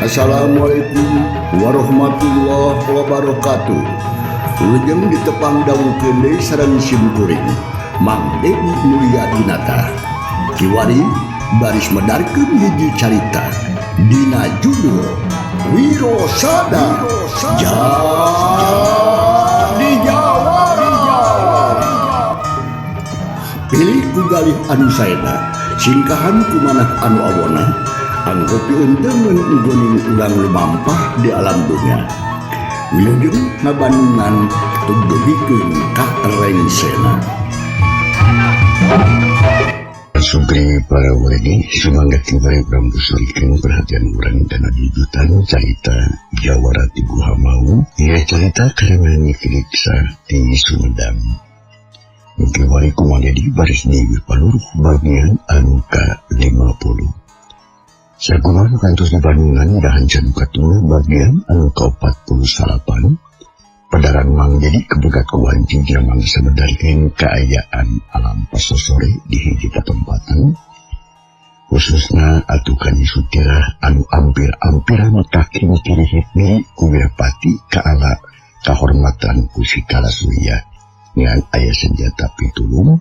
Assalamualaikum warahmatullahi wabarakatuh. Wilujeng ditepang dawuhkeun deui sareng sim kuring Mang Dedi Mulia Dinata. Kiwari baris medarkeun hiji carita dina judul Wirosada Jadi Jawara. Pilih ku galih anu saena, singkahan ku manah anu awona, anggo piunteungeun nggoning urang lumampah di alam dunya. Wilujeng ngabandungan tugdugikeun ka rengsena. Sugri para wargi sumangga kibari urang busurikeun perhatian urang dana jujutan carita Jawara ti Guha Maung, ieu carita karangan Nyi Kiriksa ti Sumedang. Mugi wari kumaha di baris di paluruh bagian anu ka-50. Sakumaha kantos di Bandungan dahan can katunggal bagian anu ka-49. Pedaran Mang Dedi kebegat kuwanci jamang sabedarkeun kaayaan alam pasosore di hiji patempatan, khususna atukan Sutirah anu ampir-ampiran kaki kirihit diri ku Wirapati kaala kahormatan ku si Kalasurya ngan aya senjata pitulung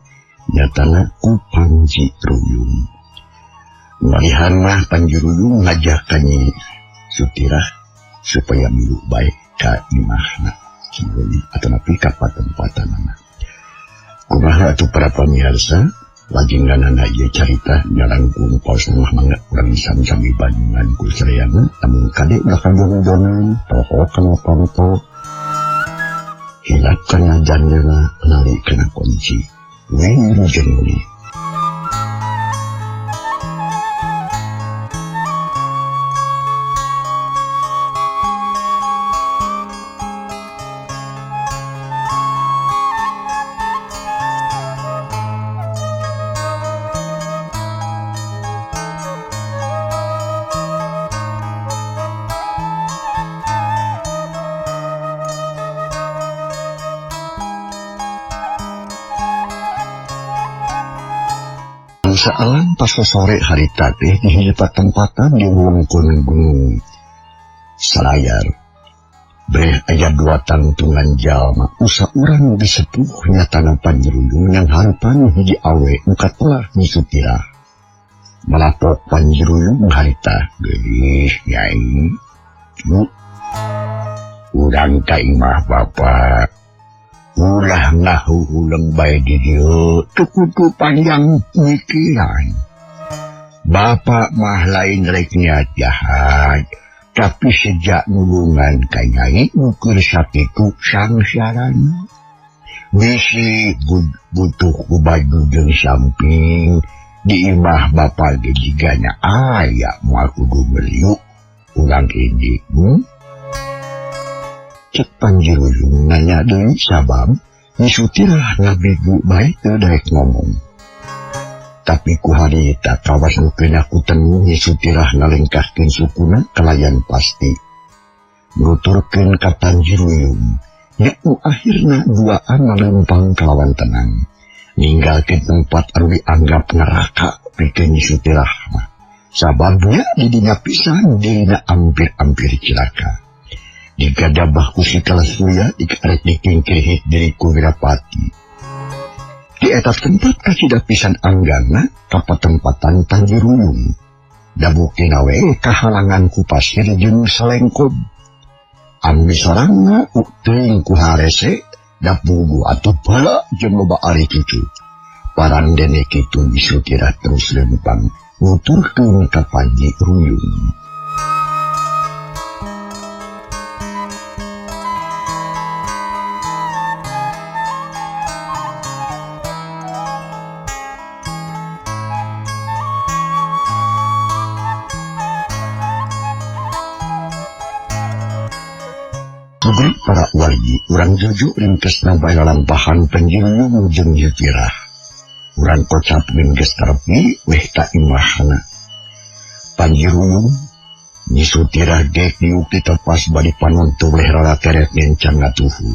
nyatana ku Panji Ruyung. Malihan mah Panji Ruyung ngajak ka Nyi Sutirah supaya milu bae ka imahna sebelumnya atau napi ka patempatanana. Kumaha atuh para pamirsa, lajengganana ieu carita nyalangkung paos mah mangga urang sami-sami bandungan ku sadayana, namun kade ulah kandung-donan poho kana panto, hilap kana jandela, lali kana kunci. Wilujeng. Saalam pas sore harita teh di hiji patempatan di wewengkon Gunung Salayar. Breh aya dua tangtungan jalma usa urang disepuh nyatana Panji Ruyung yang harupan hiji awe nu katelah Nyi Sutirah. Malapok Panji Ruyung harita geulis nyai. Bu, urang ka imah bapa. Ulah ngahuhuleng bae di dieu teu kudu panjang pikiran. Bapak mah lain rek niat jahat, tapi sejak nulungan ka nyai ukur sakitu sangsarana. Bisi butuh ku baju jeung samping di imah bapa ge jigana aya moal kudu meliuk urang ini. Cek Panji Ruyung nanya deui sabab Nyi Sutirah ngabigu bae teu daek ngomong. Tapi ku harita kawas nu kena ku tenu Nyi Sutirah ngalengkahkeun sukuna kalayan pasti. Nuturkeun ka Panji Ruyung, nya nu akhirna duaan ngalempang kalawan tenang. Ninggalkeun tempat anu dianggap neraka pikeun Nyi Sutirah mah. Sababnya di dinya pisan dirina ampir-ampir cilaka. Digadabah ku si Kalasurya dikarek dikingkirhit diri ku Wirapati. Di eta tempat kasida pisan anggana ka patempatan Panji Ruyung. Da buktina we kahalangan ku pasir jeung selengkob. Anu disorangna teuing ku harese da pugu atuh bala jeung loba ari cucu. Parandene kitu Nyi Sutirah terus lempang nuturkeun ka Panji Ruyung. Sugri para wargi urang juju ringkesna bae lalampahan Panji Ruyung jeung Nyi Sutirah. Urang kocap geus terepi weh ka imahna. Panji Ruyung Nyi Sutirah gek diuk di tepas bari panonton leh rara teret ngencang ngatuhu.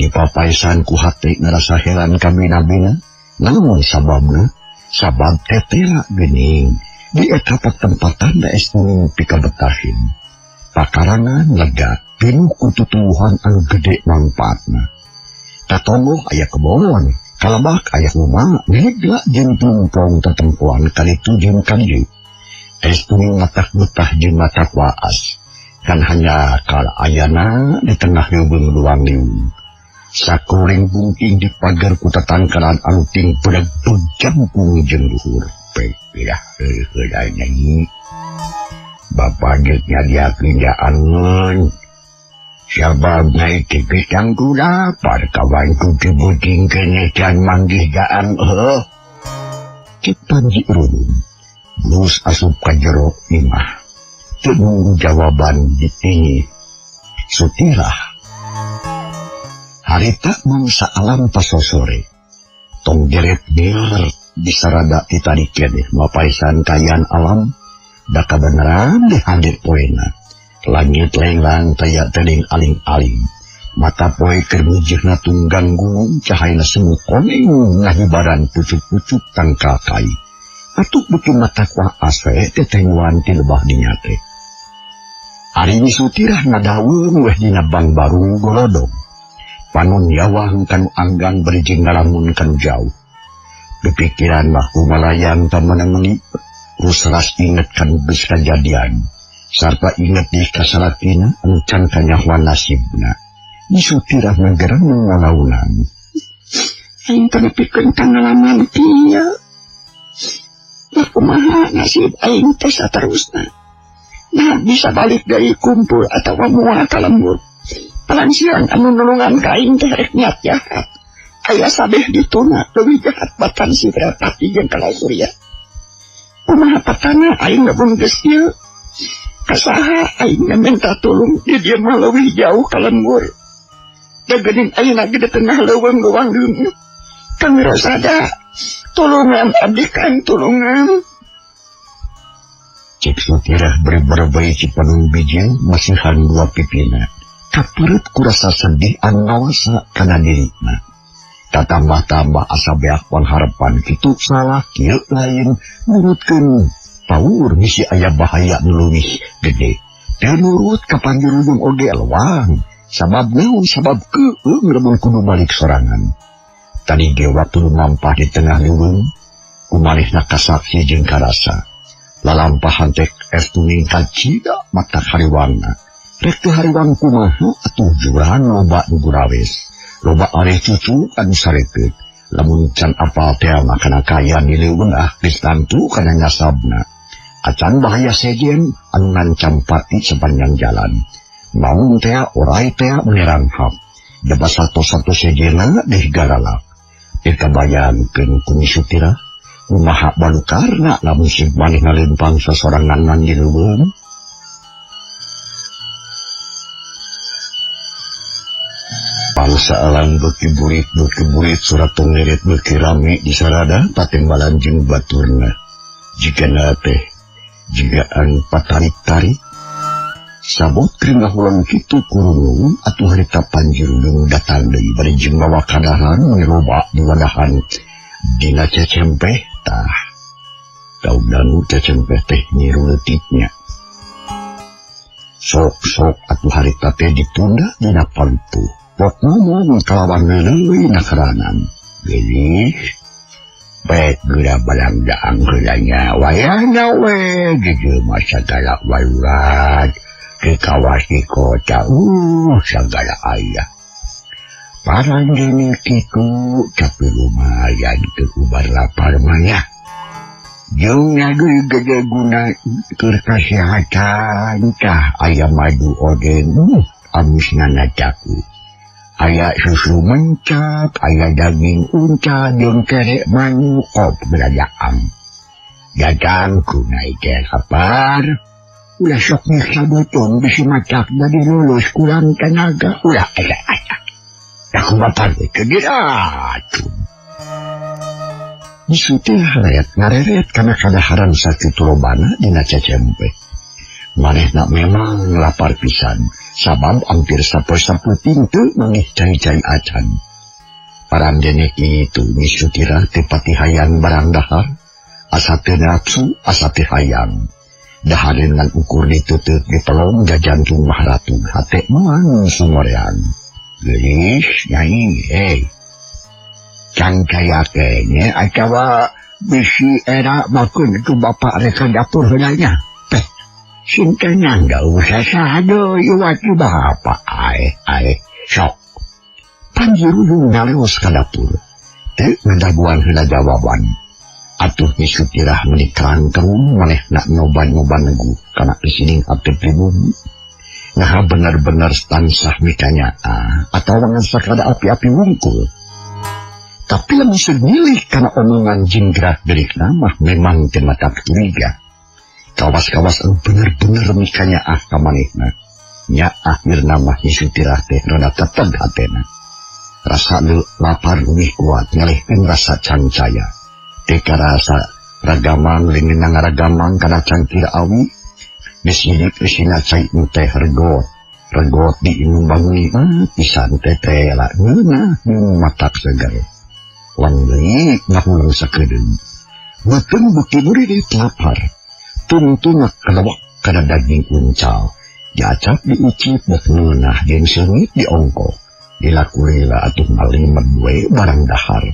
Dipapaisan ku hate ngarasa heran kabina-bina, namun sababna sabab tetela geuning. Di eta patempatan da es kuning pikabetahin. Pakarangan lega pinuh ku tutuwuhan anu gede mangpaatna. Katongoh aya kebon, kalebak aya rumah, negla jeung tumpong tetempoan kalitu jeung kadieu. Es kuning matak betah jeung matak waas. Kan hanya kala ayana di tengah leuweung luang liung. Sakuring bungking di pagar ku tatangkalan anu ting beleg-beleg jangkung jeung luhur. Pepilah heula nyanyi. Bapak geus nyadiakeun jaangan. Sabab naik geus tangtu lapar kawanku teu beuting keneh can manggih jaang heuh. Cek Panji Rudung. Blus asup ka jero imah. Teu nunggu jawaban ditingi. Sutirah. Harita mangsa alam pasosore. Tong geret ger disarada titarik keneh mapaisan kayan alam da kabeneran deh hadir poena. Langit lenglang taya teuing aling-aling. Mata poe keur mujihna tunggang gunung cahayana semu koneng ngahibaran pucuk-pucuk tangkal kai. Atuh beuki mata waas we tetenguan ti lebah dinya teh. Ari Sutirah ngadaweung weh dina bangbarung golodog. Panon yawang kanu anggang bari jeung ngalamun kanu jauh. Pipikiran mah kumalayang tamanamani rusras inget kanu geus kajadian sarta inget di kasalatina anu can kanyahoan nasibna. Sutirah ngagerang ngalaunan. Aing teh nepikeun ka ngalaman kieu. Lah kumaha nasib aing teh saterusna. Nah bisa balik deui kumpul atawa moal ka lembur. Palang siang anu nulungan ka aing teh rek niat jahat. Aya sabeh dituna leuwih jahat batan si Wirapati jeung Kala Surya. Kumaha patana aing ngebun geus ieu. Kasaha aing minta tulung di dieu mah leuwih jauh ka lembur. Da geuning ayeuna ge di tengah leuweung luang deung. Kang Wirasada, tulungan abdi Kang, tulungan. Cek Sutirah beri-berebei cipanung bijil masihan dua pipina. Kapereut kurasa sedih anu ngawasa kana dirina. Tatambah-tambah asa beak pangharapan kitu salah kieu lain nurutkeun paur bisi aya bahaya nu leuwih gede. Teu nurut ka Panji Rudung oge lewang. Sabab naon sabab keueung lamun kudu balik sorangan. Tadi ge waktu lumampah di tengah leuweung kumalihna kasaksi jeung karasa. Lalampahan teh es kuning kacida mata hariwangna. Rek teu hariwang kumaha atuh jurang loba nu gurawes. Loba areh cucu anu sarekeut. Lamun can apal teh mah kana kaya di leuweung ah geus tangtu kana nyasabna. Acan bahaya sejen anu ngancam pati sepanjang jalan. Maung teh orai teh meneranghap. Jaba satu-satu sejena deh garalak. Teu kabayangkeun ku Sutirah kumaha balukarna lamun si maneh ngalempang sasorangan di leuweung. Bangsa alam beuki burit surat tongeret beuki rame di sarada patembalan jeung baturna. Jigana teh jigaan patarik-tarik. Sabot keur ngahulang kitu kurungung atuh harita Panji Rudung datang deui bari jeung mawa kadaharan meni loba di wadahan dina cecempeh tah. Daun cecempeh teh nyiru leutiknya. Sok-sok atuh harita teh ditunda dina palupuh. Pok ngomong kalawan leuleui nakaranan. Geulis baik geura barang daang heula nya wayahna we jelema sagala walurat. Di kawas di kota, segala ayah. Parang gini kitu, tapi lumayan ke ubar lapar mah ya. Jeung ngadu gede guna keur kasehatan tah aya madu oge, amisna nacaku. Aya susu mencak, aya daging unta, jeung kerek manuk kop beradaang. Datang ku naik teh lapar. Ulah sok nyiksa botong bisi macak dari lulus kurang tenaga. Ulah aya-aya. Aku bapak teh diracun. Disutirah reret ngareret kana kadaharan sakitu lobana dina cecempe. Manehna memang lapar pisan, sabab hampir sapoe-sapoe teu mangih cai-cai acan. Parandene kitu Nyi Sutirah teu pati hayang barang dahar. Asa teu nafsu, asa teu hayang. Dahareun ngan ukur ditutup di pelong jajantung Maharatu hate mah sungorean. Geulis nyai hei. Cangkaya kene atawa bisi era makeun itu bapak rek ka dapur heula nya. Teh sing tenang da usah saha deui iwat bapak ae ae sok. Panjiruyung ngaleos ka dapur. Teu ngadaguan heula jawaban. Atuh Nyi Sutirah meuni kerangkerung manehna nyoba-nyoba negu kana isining hate pribumi. Naha bener-bener tansah mikanyaah atawa ngan sakada api-api wungkul. Tapi lamun seug milih kana omongan jinggrah deurikna mah memang teu matak curiga. Kawas-kawas anu bener-bener mikanyaah ka manehna. Nya akhirna mah Nyi Sutirah teh rada teteg hatena. Rasa lapar leuwih kuat ngalihkeun rasa cangcaya. Teka rasa ragamang leungeunna ngaragamang kana cangkir awi. Geus nyidik eusina cai nu teh regot. Regot diinum bangun pisan teh teh lah ngeunah matak seger. Wang deui ngahuleng sakedeung. Beuteung beuki muririt lapar. Tungtungak kalewak kana daging uncal. Diacap diicip bek ngeunah jeung seungit diongko. Dilaku lila atuh ngalimed we barang dahar.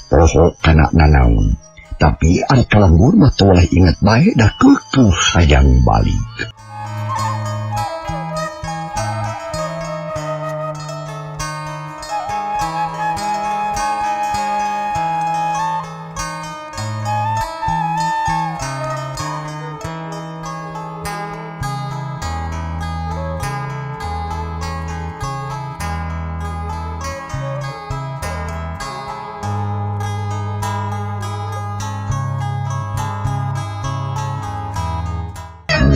Poho kana nanaon. Tapi ari kalembur mah teu boleh inget bae da keukeuh hayang balik.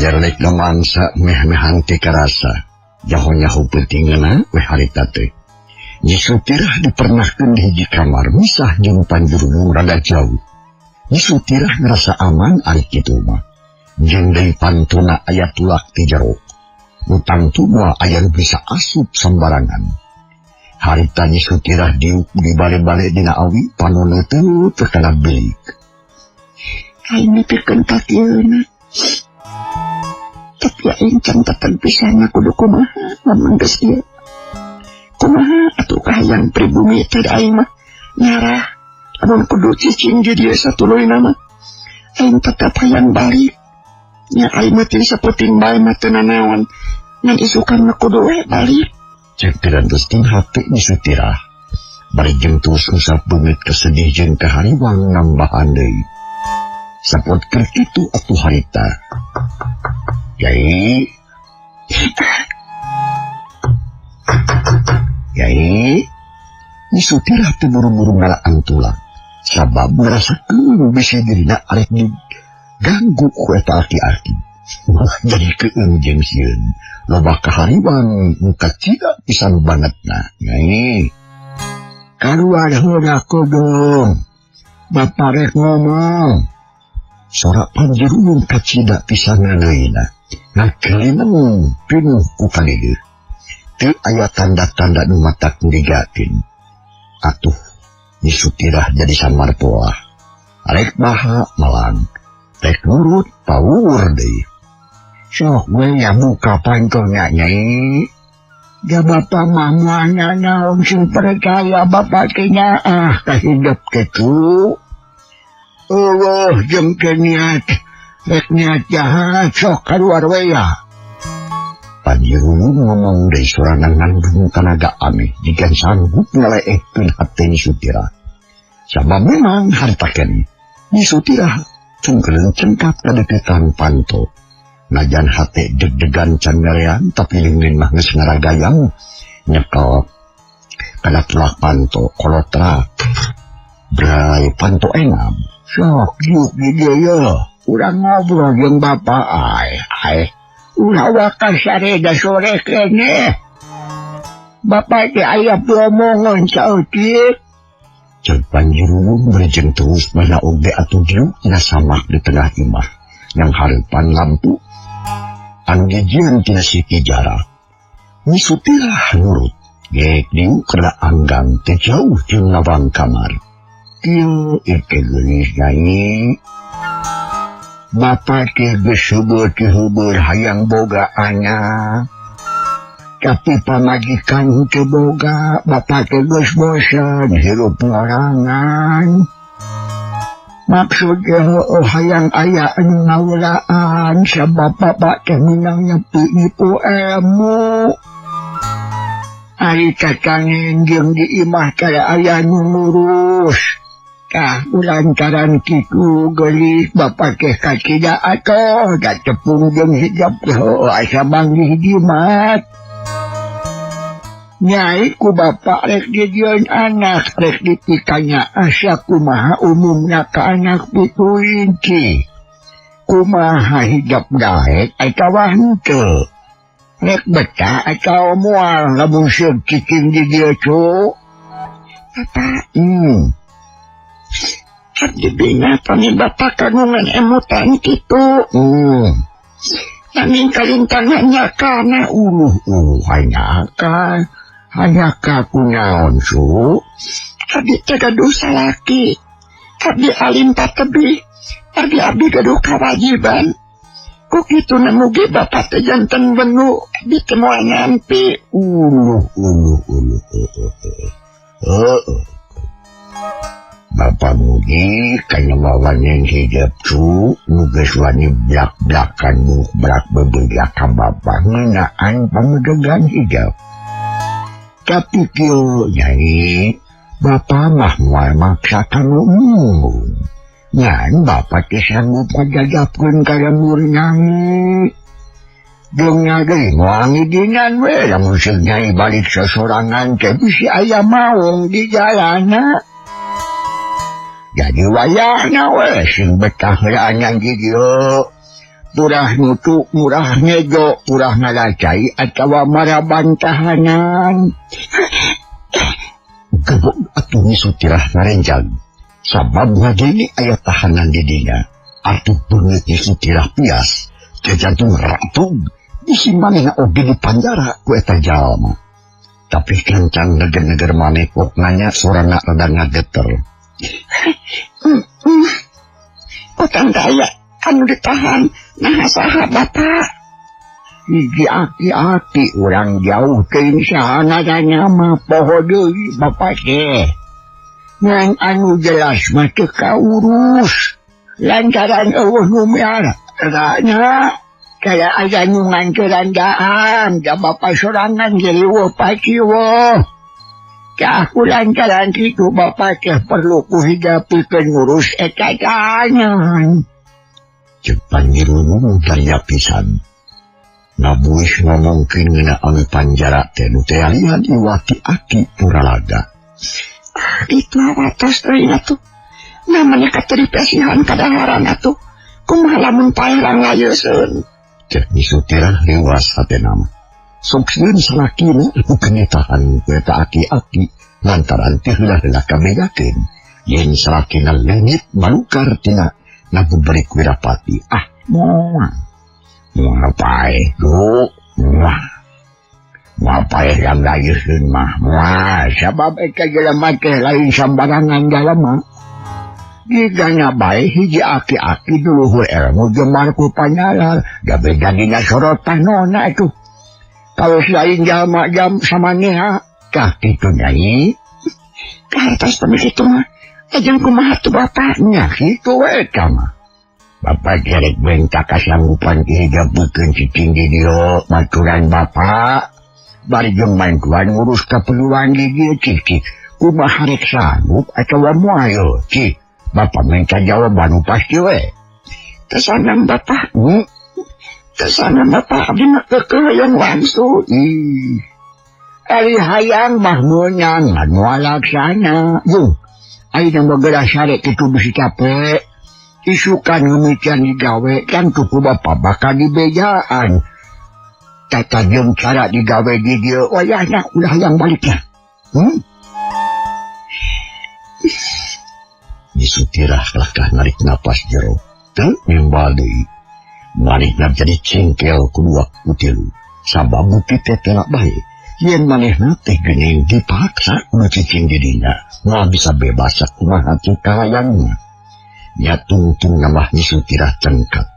Jerlek mangsa meh-mehan teu karasa. Jaho-nyaho peutingeuna we harita teh. Nyi Sutirah dipernahkeun di hiji kamar misah jeung Panjurung rada jauh. Nyi Sutirah ngerasa aman ari kitu mah. Jeung deui pantuna aya tulak ti jero. Nu tangtu moal aya nu bisa asup sambarangan. Harita Nyi Sutirah diuk dibale-bale dina awi panonna teu kana bilik. Aing mipikeun ka kieuna. Tapi aing can teteg pisan kudu kumaha lamun geus ieu. Kumaha atuh kahayang pribumi teh aing mah nyarah lamun kudu cicing di dieu satuluyna mah. Aing tetep hayang balik. Nya aing mah teu saputing bae mah teu nanaon. Ngan isukan mah kudu we balik. Cek tirantos ting hate Nyi Sutirah. Bari jeung terus ngusap beungeut kesedih jeung kahariwang nambahan deui. Sapot keur kitu atuh harita. Yai. Yai. Nyi Sutirah teu buru-buru ngalaan tulang. Sabab ngarasakeun bisi dirina arek diganggu ku eta aki-aki. Malah jadi keung jeung sieun. Loba kahariwang nu kacida pisan bangetna. Yai. Kaluar heula kudung. Bapak rek ngomong. Sora Panjiruyung kacida pisan ngeuneuyna. Ngakelineng pinuh ku kalideuh. Teu aya tanda-tanda nu matak ngurigakeun. Atuh Nyi Sutirah jadi samar poah. Rek baha melang. Rek nurut paur deui. Sok we nya buka pantona nyai. Da bapak mah moal nanaon sing percaya bapak teh nyaah ka hidup kitu. Eueuh jeung teu niat rek niat jahat sok kaluar we ya. Panjiruyung ngomong deui sorana ngandung tanaga aneh jiga sanggup ngaleehkeun hate Nyi Sutirah. Sabab memang harta keneh Nyi Sutirah cungkreun cengkap kadeukeutan panto. Najan hate deg-degan can ngarean tapi leungeun mah geus ngaragayang nyekel kana tulak panto kolotrak. Bray panto enam. Sok diuk di dieu ye. Urang ngobrol jeung bapak ae ae. Ulah waka sareda sore keneh. Bapak teh aya piomongan saeutik. Ceuk Panjiruyung berjeng terus mana oge atuh diuk tina samak di tengah imah. Yang hareupan lampu anu dijieun tina siki jarak. Nyi Sutirah nurut. Geek diuk kana anggang teu jauh jeung lawang kamar. Kieu eke geulis nyai. Bapak teh geus heubeul hayang boga anak. Tapi pamajikan teu boga, bapak teh geus bosan hirup ngorangan. Maksud heueuh hayang aya anu ngawulaan sabab bapak teh meunang nyepi nipu ilmu. Ari tatangen jeung di imah teh aya nu ngurus. Tah lantaran kitu geulis bapak teh kacida atoh da tepung jeung hijab teh heueuh asa manggih jimat. Nyai ku bapak rek dijieun anak rek dipikanya asa kumaha umumna ka anak pituin ci. Kumaha hijab daek atawa henteu. Rek betah atawa moal lamun seug cicing di dieu cu. Bapak. Abdi bina pami bapak kagungan emutan kitu. Nanging kalintangannya kana uluh hanya ka hanya ka kunaon su. Abdi teh gaduh salaki. Abdi alim patebih. Abdi abdi gaduh kawajiban. Ku kitu mugi bapak teh janten benu abdi teh moal nampi. Uluh uluh uluh. Bapak mugi kana wawanen hijab cu nu geus wani blak-blakan brak bebeja ka bapak ngeunaan pamedegan hijab. Tapi kieu nyai, bapak mah moal maksa ka nu embung. Ngan bapak teh sanggup ngajajapkeun ka lembur nyanyi. Jeung deui moal ngidinan we lamun seug nyai balik sasorangan teh bisi aya maung di jalana. Jadi wayahna we sing betah heulaan di dieu. Purah nutu, murah ngejo, purah ngalacai atawa marabantahanan. Gebok atuh Nyi Sutirah ngarenjag. Sabab ngagini aya tahanan di dinya. Atuh beungeut Nyi Sutirah pias, jajantung ratug, bisi manehna oge di panjara ku eta jalma. Tapi kancang neger-neger maneh kok nanya sorana rada ngageter. Otang daya anu ditahan naha saha bapak. Hiji aki-aki urang jauh teuing saha ngaranna mah poho deui bapak teh. Ngan anu jelas mah teu kaurus. Lantaran eueuh nu miara rana kaya aya nu nganteran daan da bapak sorangan ge leuweuh paciweuh. Tah lantaran kitu bapak teh perlu ku hijapikeun ngurus eta tahanan. Ceuk Panjiru ngomong daya pisan. Ngabuis ngomongkeun ngeunaan panjara teh nu teh alihan iwati aki puralaga. Itu awatos teuing atuh. Namanya kateri pesihan kadaharan atuh. Kumaha lamun paeh langlayeuseun. Ceuk Nyi Sutirah reuas hatena mah. Sok sieun salakina nu kenetahan ku eta aki-aki lantaran teh heula-heula kabegakeun. Yen salakina leungit balukar tina ngabuberik Wirapati. Ah, moal. Moal paeh du. Moal. Moal paeh langlayeuseun mah. Moal sabab eta jelema teh lain sambarangan jalema. Jigana bae hiji aki-aki nu luhur ilmu jeung marku panyalar, da beda dina sorotan nona atuh. Kalau selain jalma jam samaneha, tah kitu nyai. Kahartos pami kitu mah, ajeng kumaha tuh bapak? Nya kitu we eta mah. Bapak jerek bentak kasanggupan dihijabkeun cicing di dieu maturan bapak. Bari jeung mantuan ngurus kaperluan di dieu cicing. Kumaha rek sanggup atawa moal cik? Bapak minta jawaban pasti we. Tesanam bapak. Tesanam bapak abdi mah keukeuh hayang wangsul. Ih. Ari hayang mah meunang ngan moal laksana. Yung, ayeuna mah geura sare kitu bisi capek. Isukan ngemitian digawe kan ku bapak bakal dibejaan. Tata jeung cara digawe di dieu wayahna ulah hayang balikna. Nyi Sutirah kalahkah narik napas jero. Teu nimbal deui. Manehna jadi cengkel ku dua ku tilu. Sabab bukti teh telak bae. Yen manehna teh geuning dipaksa kudu cicing di dinya. Moal bisa bebas sakumaha teh kahayangna. Nya tungtung nambah Nyi Sutirah cengkat.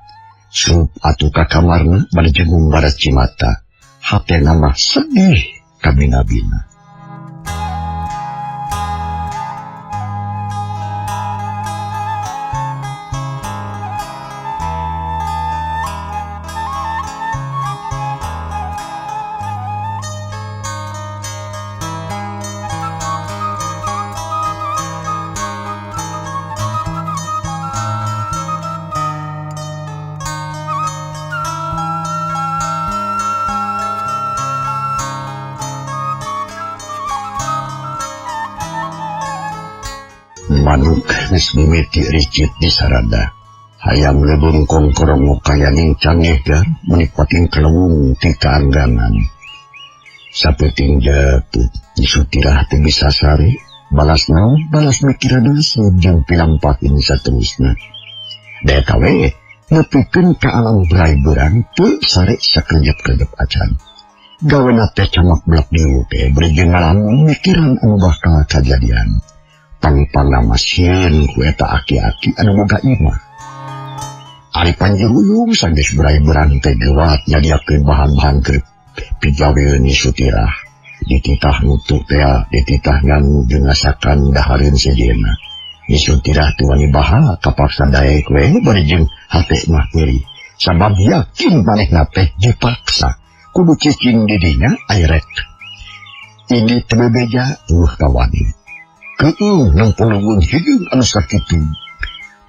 Sup atuh ka kamarna bari jeung barat cimata. Hatena mah sedih kabina-bina. Manuk geus mimiti ricit di sarada. Hayam leubeung kongkorong kaya ningcangeh gar menikmatin kelewung ti kaanggangan. Sapeuting jatuh disutirah teu bisa sare, balas naon balas mikiran nasib jeung pilampahin saterusna. Da eta we nepikeun ka alam brai beurang teu sare sakerjep-kerjep acan. Gawena teh camak belak dieu teh bari jeung ngalamun mikiran anu bakal kajadian. Pangpangna sieun ku eta aki-aki anu boga imah. Ari Panjiruyung sanggeus berai berang teh gewat nyadiakeun bahan-bahan keur pigaweun Sutirah. Dititah nutu teh, dititah ngan jeung ngasakan dahareun sejenna. Sutirah teu wani baha kapaksa daek we bari jeung hate mah peurih. Sabab yakin manehna teh dipaksa kudu cicing di dinya airek. Ini teu bebeja eueuh kawani. Keung nang puluhun hideung anu sakitu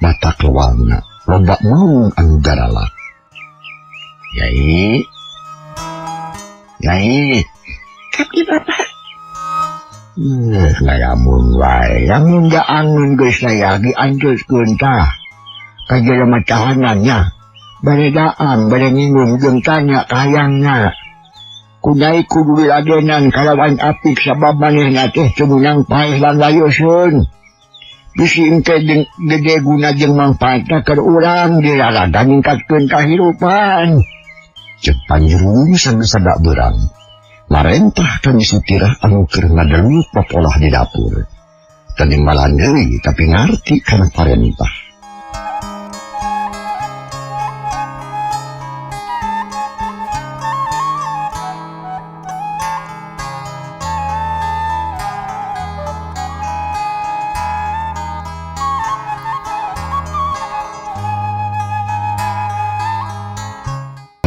mata kelewangna loba maung anu garalak. Yai, yai, abdi bapak. Ngayamun wae, lamun daangeun geus aya dianjeuskeun tah. Ka jelema tahanannya, bade daang, bade nginum jeung tanya ka hayangna. Kudai kudu diladenan kalawan apik sabab manehna teh teu meunang paeh lan layuseun. Bisi engke jeung gede guna jeung mangfaatna keur urang dilalaga ningkatkeun kahirupan. Ceuk Panjirung sanggeus sadak beurang. Marentah ka Nyi Sutirah anu keur ngadeluk papolah di dapur. Teu malan deui tapi ngarti kana parentah.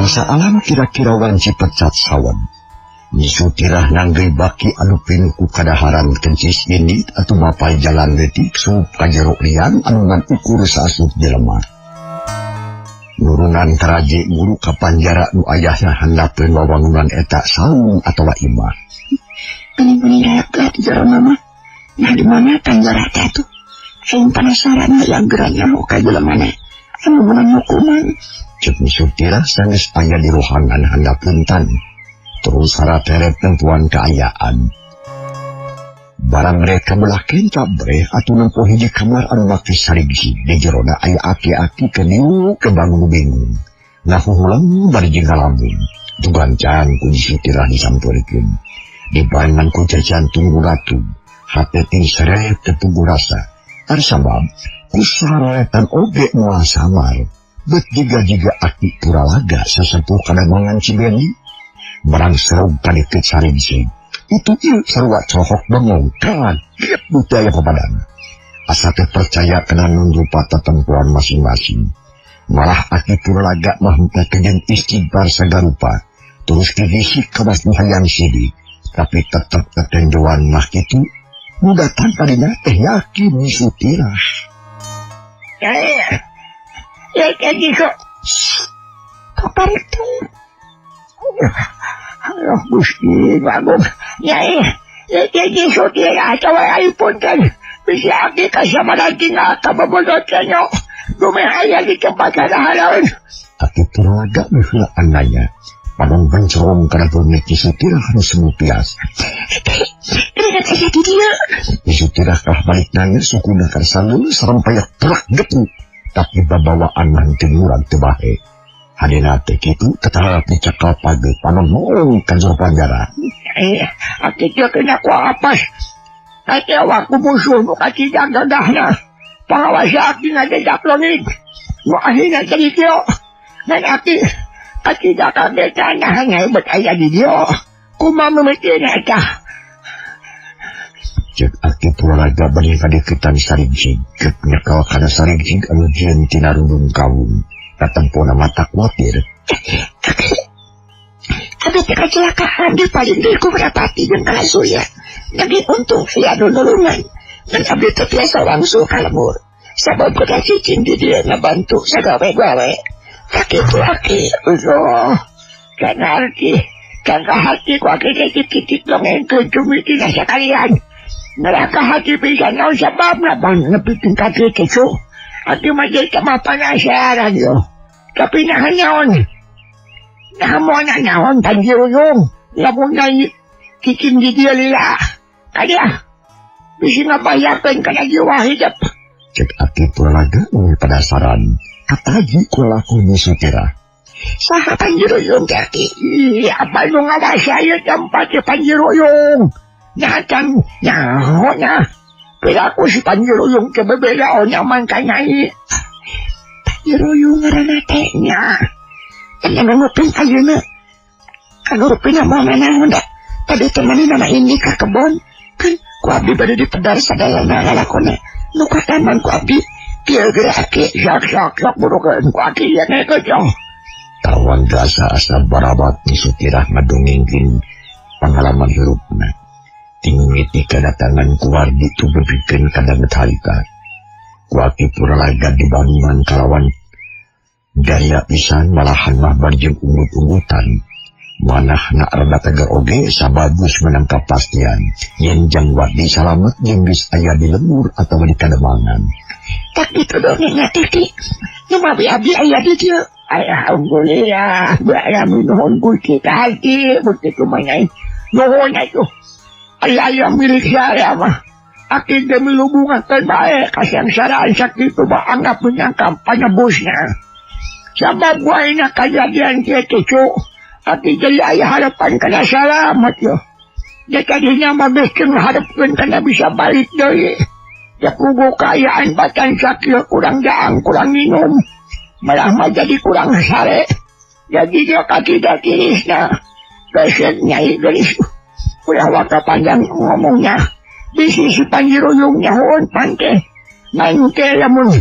Bangsa alam kira-kira wanci pecat sawan. Nyi Sutirah nanggeui baki anu pinuh ku kadaharan kencis indit atuh mapay jalan leutik sup ka jero liang anu ngan ukur saasup jelema. Nurunan karaje guru ka panjara nu ayahna handapeun wawangunan eta saung atawa imah. Geuning-geuning rakyat di jero mah. Nah di mana panjara teh tuh? Aing penasaran hayang geura nyaho ka jelema na anu meunang hukuman. Ceuk Nyi Sutirah sanggeus aya di rohangan handapeun tan. Terus harateret nempuan kaayaan. Barang mereka belah kenca breh atuh nempo hiji kamar anu make sarigsi. Di jerona aya aki-aki keniu kebangun bingung. Ngahuhulang bari jeung ngalamun. Dugancan ku Nyi Sutirah disampeurkeun. Dibarengan ku jantung ratu. Hate ting seret tepugu rasa. Ari sabab ku sareretan oge moal samar. Bet jiga-jiga aki puralaga sasepuh kademangan Cibeni. Barang serug kadeket sarigsi. Itu ieu sarua cohok bengong kaget budaya papadana. Asa teh percaya kana nun rupa tetempuan masing-masing. Malah aki puralaga mah henteu jeung istighfar sagarupa. Terus digisik ka nu hayang sidi. Tapi tetep tetenjoan mah kitu. Nu datang kadinya teh yakin Nyi Sutirah. Ya, ya, kok. Kaparik teh. Aduh, Gusti Agung. Nyai, ya jadi Sutirah atawa aing punten. Bisa aki kasamaran tinggal kabobodot kenyo. Dumeh aya di tempat kadahareun. Aki puralaga meuheulaan nanya. Panon bencerong kana beungeut Nyi Sutirah anu semu pias. Keringat aya di dieu. Nyi Sutirah kalah balik nanya sukuna karsalul sareng payak perak gepu. Tapi babawaan mah teu murag teu bahe. Hadena teh kitu tetap dicekal page panon moong ka jero panjara. Aki teh kena ku apas. Kate awak ku musuh nu kacida gagahna. Pangawas aki ngajedak leungit. Nu ahina tadi kieu. Ngan aki kacida kagetan nah bet aya di dieu. Kumaha mimitina eta? Cek aki Purwaraga bari kadeukeutan Sarigjig. Cek nyekal kana Sarigjig anu jieun tina rundung kawung. Katempona mata kuatir. Aki, abi teh kecelakaan di paling deui ku Merapati jeung Kalasuya. Nagi untung sia nu nulungan. Ngan abdi teu tiasa wangsul ka lembur. Sabab kudu cicing di dieu ngabantu sagawe-gawe. Sakitu aki, uzuh. Kana arti, kana hati ku aki teh titik dongengkeun cumi tina sakalian. Neraka hati pisan naon sababna bang nepikeun ka kitu cu. Aki mah jadi mah penasaran yo. Tapi naha naon? Naha moal naon Panjiruyung. Lamun nyai cicing di dieu lila. Kadiah bisi ngabahayakeun kana jiwa hidup. Cek aki Purwaraga meuli penasaran. Kataji ku laku Nyi Sutirah. Saha Panjiruyung teh aki? Ih, apa nu ngawasa ieu tempat teh Panjiruyung? Nah can nyaho nya. Piraku si Panjiruyung teh bebeda oh nyaman ka nyai. Panjiruyung ngaranna teh nya. Anu nguping ayeuna. Anu rupina moal nanaon da. Tadi teh manehna mah ini ka kebon. Kan ku abdi bade dipedar sadayana lalakona. Nu kataman ku abdi kieu geura aki sok sok sok burukeun ku aki ieu teh jong. Tawan asa-asa barabat Nyi Sutirah ngadongengkeun pangalaman hirupna. Timimiti kedatangan ku Wardi tubebikeun kadanget harita. Ku aki Purwaraga dibandingan kalawan gaya pisan malahan mah bari jeung ungut-ungutan. Manahna rada tegar oge sabab geus meunang kapastian yen Jang Wardi salamet jeung geus aya di lembur atawa di kademangan. Tak kitu dongengna teh ki. Nu mawi abdi aya di dieu. Alhamdulillah, barang nuhun Gusti ka hati, begitu mah nyai. Nuhun atuh. Aya milik saya mah. Aki teh milubungakeun bae kasangsaraan sakitu mah anggap menyangka panyebusna. Sabab waena kajadian kitu cu. Aki jadi aya harapan kana salamet yo. Da tadinya mah geus teu ngaharepkeun kana bisa balik deui. Da kugu kaayaan batan sakieu kurang daang, kurang minum. Malah mah jadi kurang sare. Jadi dia kaki da tirisna. Geus nyai geus. Ulah waka panjang ngomongnya. Bisi si Panjiruyung nyahoan pante. Nangke lamun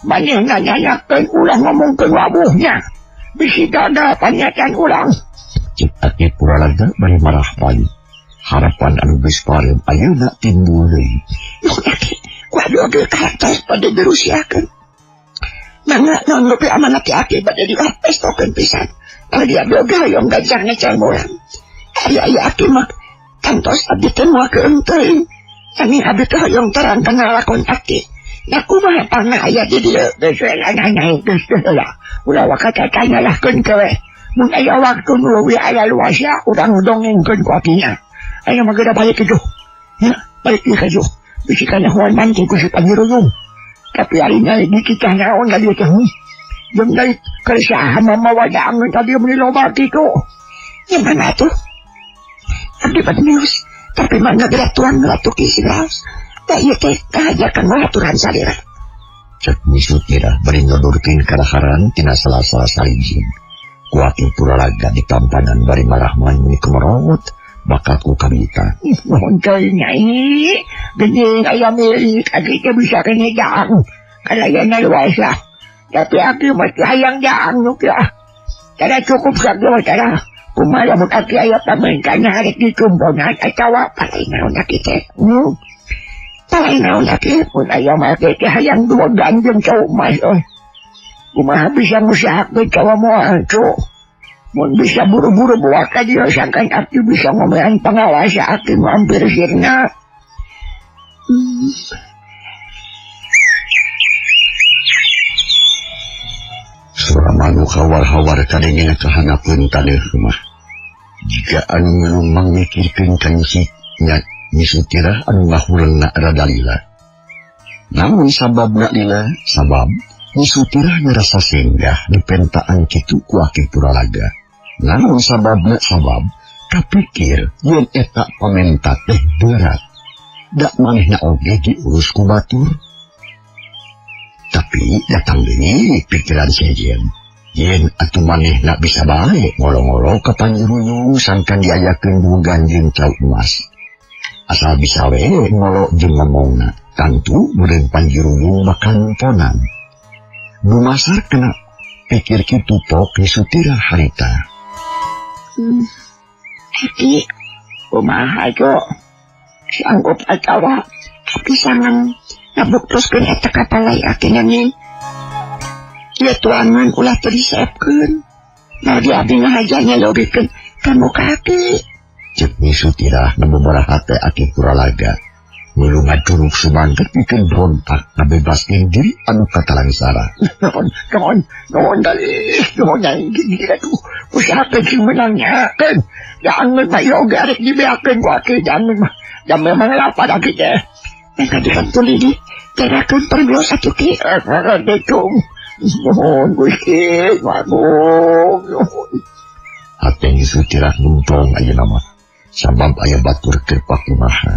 manehna nanyakeun ulah ngomongkeun wabuhnya. Bisi gagal panyatan urang. Cek aki Purwaraga bari marahpan. Harapan anu geus pareum ayeuna timbul deui. Nuhun aki, ku abdi oge kahartos bade dirusiakeun. Mangga naon rupi amanat ti aki bade dipestokeun pisan. Ari abdi oge hoyong gancang ngecal urang. Ari aya aki mah kantos abdi teh moal keung teuing. Nanging abdi teh hoyong terang kana lakon aki. Nah kumaha pangna aya di dieu geus we nanya geus heula. Ulah waka tatanyalahkeun ke we. Mun aya waktu nu leuwih aya luasna urang dongengkeun ku akinya. Aya mah geura balik kitu. Nya, balik ieu ka dieu. Bisi kanyahoan mantu ku si Panjiruyung. Tapi ari nyai dikitah naon ka dieu teh. Jeung deui keresahan mamawa daangeun ka dieu meuni loba kitu. Nya mana atuh? Abdi bade mios, tapi mangga geura tuang ratu ki siraos. Da ieu teh kahajakan aturan salira. Cek Nyi Sutirah bari nyodorkeun kadaharan tina sela-sela salijing. Ku aki Purwaraga ditampanan bari marahman meuni kemerot bakal ku kabita. Nuhun teuing nyai, geuning aya milik aki teh bisa kene daang. Kalayana luasa. Tapi aki mah teu hayang daang nu kieu. Tara cukup sakieu mah tara. Kumaha lamun aki aya pamengkana arek dikumponan atawa palai naon aki teh. Palai naon aki mun aya mah aki teh hayang dua ganjeng cau mas euy. Kumaha bisa ngusahakeun cawa moal cu. Mun bisa buru-buru buat ka dieu sangkan aki bisa ngomean pangawasa aki nu hampir sirna. Suara manuk hawar-hawar kadengena kahanapeun taneuh mah. Jika anu ngelumang mikirkeun ka Nyi Sutirah anu ngahulengna rada lila. Namun sababna lila, sabab Nyi Sutirah ngerasa senggah dipentaan kitu ku aki Purwaraga. Namun sababna sabab kapikir yen eta pamenta teh berat. Da manehna oge diurus ku batur. Tapi datang deui pikiran sejen. Yen atuh manehna bisa bae ngolo-ngolo ka Panji Ruyung sangkan diayakeun bugan jeung cau emas. Asal bisa we ngolo jeung ngomongna, tangtu meureun Panji Ruyung bakal nemponan. Dumasar kena pikir kitu pok Nyi Sutirah harita. Aki, kumaha jo? Sanggup atawa tapi sangan ngabuktoskeun eta kapalai aki nanging. Ieu tuangan ulah teu disiapkeun. Nah di abdi ngahajanya logikeun ka muka aki. Cek Nyi Sutirah nabobora hate aki Puralaga. Milu ngacurug sumangga pikeun berontak ngabebaskeun diri anu katalangsara. Nuhun, nuhun, nuhun galih, nuhun nyai gigi atuh. Usahakeun sing meunang nyakeun. Jangan mah ieu oge arek dibeakeun ku aki, jangan mah. Da memang lapar aki teh. Maka dikantuli di terakeun perglos atuh ki. Nuhun, nuhun Gusti, nuhun, nuhun. Hate Nyi Sutirah nuntong ayeuna mah. Sabab aya batur keur pakumaha.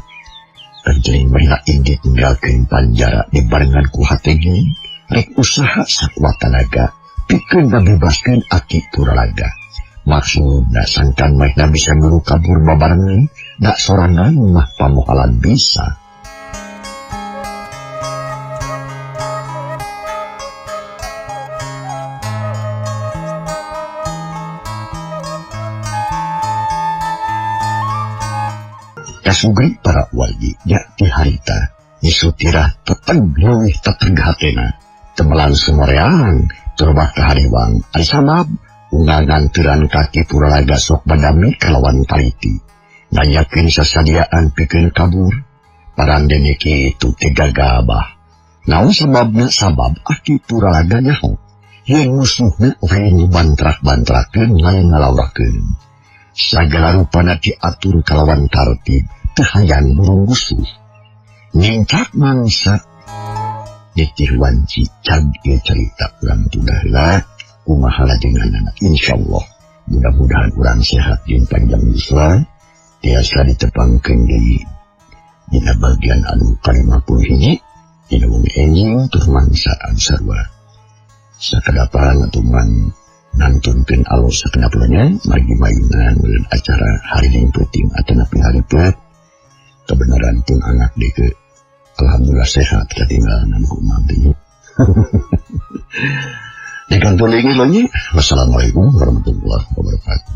Kanjeng Mahina indit ninggalkeun panjara dibarengan ku hategi rek usaha sakuat tanaga pikeun ngabebaskeun aki Puralaga. Maksudna sangkan Mahina bisa milu kabur babarengan, da sorangan mah pamohalan bisa. Kasugri para wargi nya ti harita Nyi Sutirah teteg leuwih teteg hatena temelan sumoreang turubah ka hariwang ari sabab unggal nganturan kaki Puralaga sok badami kalawan taliti nanyakeun sasadiaan pikeun kabur parandene kitu teh gagabah naon sababna sabab aki Puralaga nyaho yen musuhna lain bantrak-bantrakeun lain ngalaurakeun sagala rupana diatur kalawan tartib teu hayang burung musuh ningkat mangsa nitih wanci cag ieu carita urang tunda heula kumaha lajenganana insyaallah mudah-mudahan urang sehat jeung panjang yuswa tiasa ditepangkeun deui dina bagian anu ka-51 dina wengi enjing tur mangsa anu sarua sakadapan atuh mang nantunkeun alus sakenapna margi mayunan meureun acara hari jeung peuting atanapi hari peut kebenaran pun anak deke alhamdulillah sehat katinggalan ku mabdi. Dikantulingi lagi. Wassalamualaikum warahmatullahi wabarakatuh.